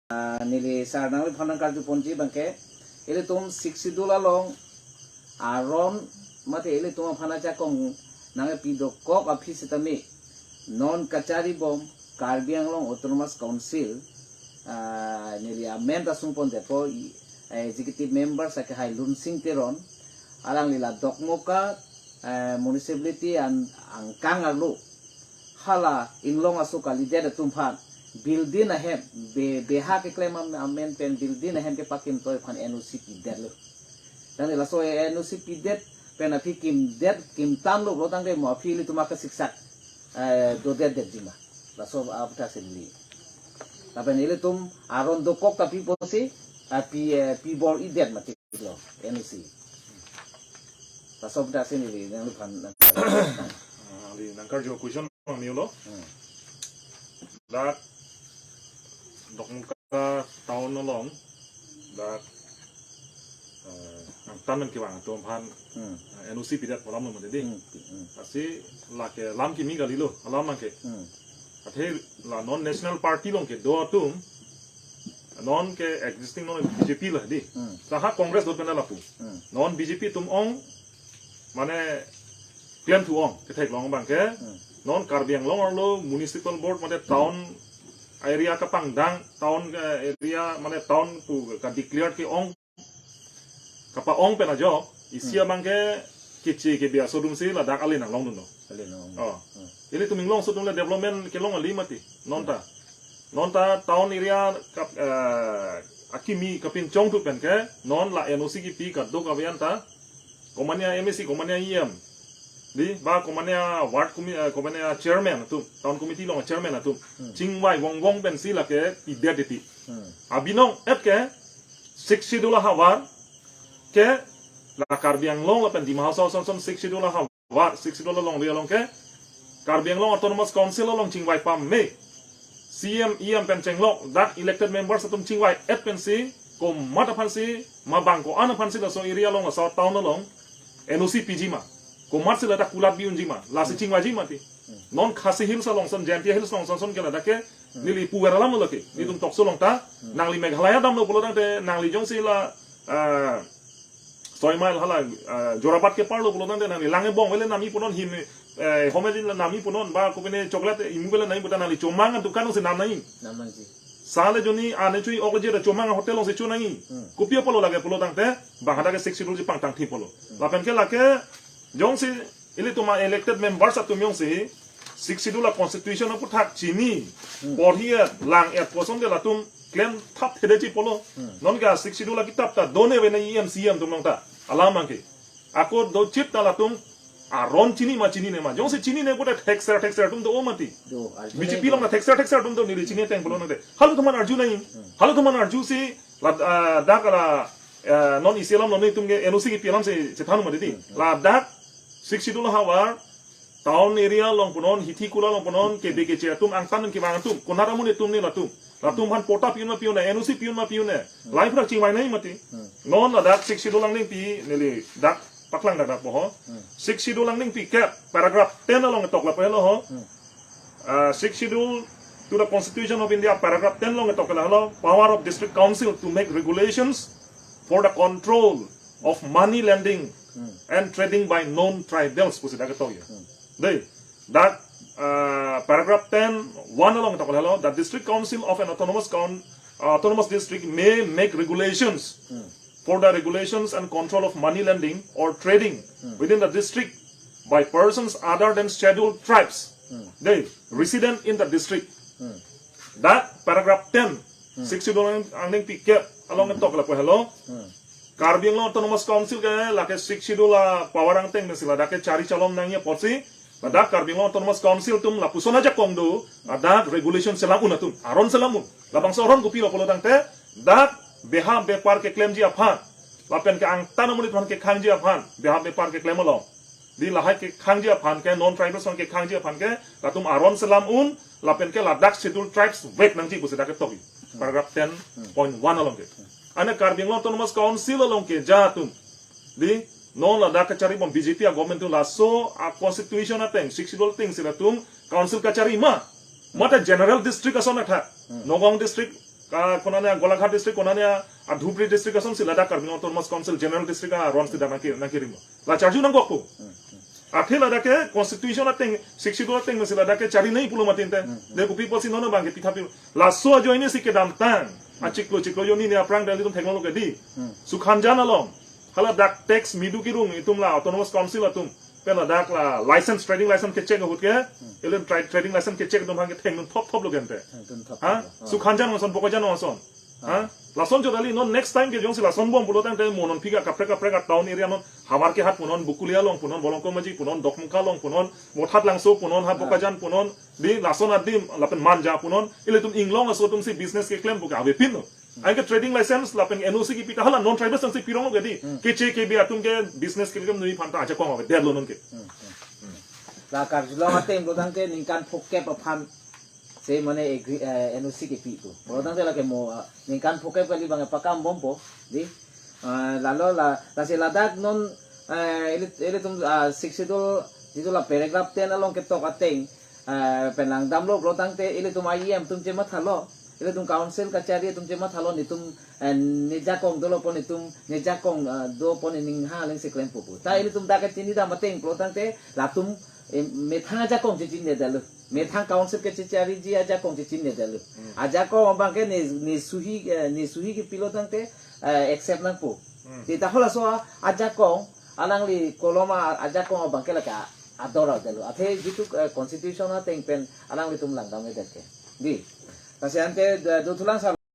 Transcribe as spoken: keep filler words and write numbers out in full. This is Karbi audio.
Ah, neli sar nangliphan nangkarju ponji abangke, ilitum Sixth Schedule along aron mate ilitum aphan ajakong nangpi dokok aphi sitame non kacharibom Karbi Anglong Autonomous Council, ah, neli amen ta sungpondetpo, i, eh, executive member sa ke hai Lunsing Teron, alangli la Dokmoka, eh, municipality an angkang arlo hala inglong aso kalidet atum aphan building ahem, be, beha keklem am-, amen pen building ahem kepakimtoi aphan N O C pidetlo. Tangte laso N O C pidet pen aphi kimdet kimtanglo pulo tangte mo aphi ilitum akasiksak, eh, dodetdetji ma. Laso aputhak si neli. Lapen ilitum aron dokok ta pi pusi, ah, pi, eh, pi bor-idet mati lo, N O C. Laso aputhak si neli nangliphan nang- Ah, neli nangkarju question abang ni lo. Hmm. Dak Dokmoka town along dak, eh, angtan pen kevang atum aphan, Hmm. eh, N O C pidet pu alam lo mati di. Hmm, hmm. Lasi lake lam kimi kalilo, alam abangke. Hmm. Athe la non National Party along kedo atum, non ke existing non B J P la di. Hmm. Laha Congress dot pen lapu. Hmm. Non B J P atum ong, mane klemthu ong, ketheklong abangke. Hmm. Non Karbi Anglong arlo municipal board mate town area kapangdang, town, eh, area mane town pu ka-declare ke-ong, kapa-ong pen ajok, isi Hmm. abangke kichi kebi aso atum si ladak ale nanglongdunlo. Ale nanglong. Oh. Hmm. Ilitum inglong aso atum le development kelong kali mati. Non ta. Hmm. Non ta town area kap-, eh, akimi kapinchongthu pen ke, non la N O C kipi kadokave an ta, komatne a-M A C, komatne a-E M, di, ba komatne a-ward commi-, eh, komatne a-chairman atum, town committee along chairman atum. Hmm. Chingvai vongvong pensi lake pidet titi. Hmm. Abinong et ke Sixth Schedule ahavar ke la Karbi Anglong lapen Dima Hasao ason ason Sixth Schedule ahavar, Sixth Schedule alongri along ke Karbi Anglong Autonomous Council along chingvai pame. C M, E M pen chenglok, dak elected members atum chingvai-et pensi, komat aphansi, ma bang ko-an aphansi laso area along, laso town along N O C piji ma. Komatsi ladak kulat bi-unji ma, lasi chingvaiji mati. Non Khasi Hills along ason, Jaintia Hills along ason ason ke ladak ke, neli puver alam lo ke, nelitum talk show along ta, nangli Meghalaya damlo pulo tangte, nangli jongsi la, ah, soi mile hala, ah, Jorabat ke parlo pulo tangte nangli Langebong vele nami punon hin, eh, Homedin la nami punon ba kopine chocolate imu vele nami puta nangli Chomang adukan alongsi nam nangji. Nam nangji. Sale joni ane chui ok je Chomang hotel alongsi chu nangji. Hmm. Kopi apotlo lake pulo tangte bang hadak ke Sixth Schedule si pangtang thi pulo. Hmm. Lapen ke lake jongsi ilitum a-elected members atum jongsi Sixth Schedule a-constitution aputhak chini, Hmm. porhi-et, lang-et koson de latum klemthap thedetji pulo. Hmm. Non ke Sixth Schedule akitap ta done vene E M C M atum along ta. Alam abangke. Ako dochit ta latum aron chini ma chinine ma. Jongsi chinine pute thekser thekser atum do mati. Do, arju B J P nai along do. Na thekser thekser atum do neli chini ateng pulo nangte. Halatum aphan arju nangji. Hmm. Halatum aphan arjusi la, ah, dak la, ah, non isi alam non itum ke N O C kipi alamsi chethan mati di. Hmm. Ladak Sixth Schedule ahavar, town area along punon, hithi kula along punon, kebe keche atum, angtan kevang atum, konat amonit atum ne latum. Latum aphan patta pi-un ma pi-un-e, N O C pi-un ma pi-un-e. Hmm. Lahai aphuthak chingvai nangji mati. Hmm. Non ladak Sixth Schedule along nangpi, neli dak paklang dak dak po ho. Hmm. Sixth Schedule along nangpi ke paragraph ten along ketok lapu helo ho. Hmm. Ah, Sixth Schedule to the Constitution of India, paragraph ten along ketok ke lahelo, power of District Council to make regulations for the control of money lending Hmm. and trading by non-tribals pusi dak ketok ya. Hmm. Dei, dak, ah, paragraph ten one along ketok ke lahelo, the District Council of an Autonomous Coun-, Autonomous District may make regulations Hmm. for the regulations and control of money lending or trading Hmm. within the district by persons other than Scheduled Tribes, Hmm. they resident in the district. Hmm. That paragraph ten, Hmm. Sixth Schedule ang, angning piket along ketok lapu helo. Hmm. Karbi Anglong Autonomous Council ke lake Sixth Schedule a-power angteng pensi ladak ke chari chalom nangji apotsi, ladak Karbi Anglong Autonomous Council atum lapuson ajakong do, ladak regulation selam un atum, aron selam un. Labangso aron kopilo pulo tangte, dak beha bepar keklemji aphan, lapen ke angtan amonit aphan kekhangji aphan, beha bepar keklem along, di lahai kekhangji aphan ke, non-tribals aphan kekhangji aphan ke, latum aron selam un, lapen ke ladak Scheduled Tribes vek nangji pusi dak ketok i. Paragraph ten point one along ke. Ane Karbi Anglong Autonomous Council along keja atum, di, non ladak kacharibom B J P a-government atum laso a-constitution ateng, Sixth Schedule atengsi latum council kachari ma. Mate general district ason athak. Hmm. Nagaon district, Ka konane Golaghat district, konane a Dhubri district asonsi ladak Karbi Anglong Autonomous Council General District aron si dak nangke nangkerimo. La charju nangkokpo. Athe ladak ke constitution ateng, Sixth Schedule ateng si ladak ke chari nangji pulo mati ante. De kopi pusi non abang ke pitha pi. Laso ajoine si kedamtang. Achiklo chiklo jonni ne aphrang dali tum theklonglo ke di. Sukhanjan along. Hala dak tax midu kirung itum la Autonomous Council atum. Pen ladak la license, trading license kechek ahut ke. Elen tra- trading license kechek atum hang ke thengdun thop thoplo ke ante. Thengdun thop Ha? thoplo. Sukhanjan ason, Bokajan ason. Ha? Lason chodali non next time ke jongsi lason bom pulo tangte mo non phika kaprek kaprek a town area non Howraghat punon, Bokolia along punon, Bolongkomaji punon, Dokmoka along punon, Bothatlangso punon, ha Bokajan punon, di lason adim lapen Manja punon, ilitum inglong aso atumsi business keklempo ke avepinlo. Anke trading license lapen N O C kipi ta hala non tribal atumsi pironglo ke di. Keche kebe atum ke business keklem nui aphan ta ajakong avedetlo nonke. La karjulong ateng pulo tangte ningkan phokep aphan se mane agree, eh, N O C kipi pu. Pulo tangte lake mo, ah, ningkan phokep kali abang pakam bompo di. Ah, lalo la lasi ladak non, eh, ili ilitum, ah, Sixth Schedule jitu la paragraph ten along ketok ateng, eh, pen langdamlo pulo tangte ilitum I E M atum chemathalo, ilitum council kachari atum chemathalo, netum, eh, ne jakong dolo pon, netum ne jakong, ah, do pon, ning ha lengsi klempo pu. Ta ilitum dak ke chinidam ateng pulo tangte latum, eh, methang ajakong chechinine detlo. Methang council kechechariji ajakong chechinine detlo. Ajakong abang ke ne ne suhi, eh, ne suhi kepilo tangte, eh, accept nangpo. Te ta halaso a- ajakong alangli kolom a- ajakong abang ke lake ador detlo. Athe jitu, eh, constitution ateng pen alanglitum langdamvedet ke. Di. Lasi ante, eh, dothulang sa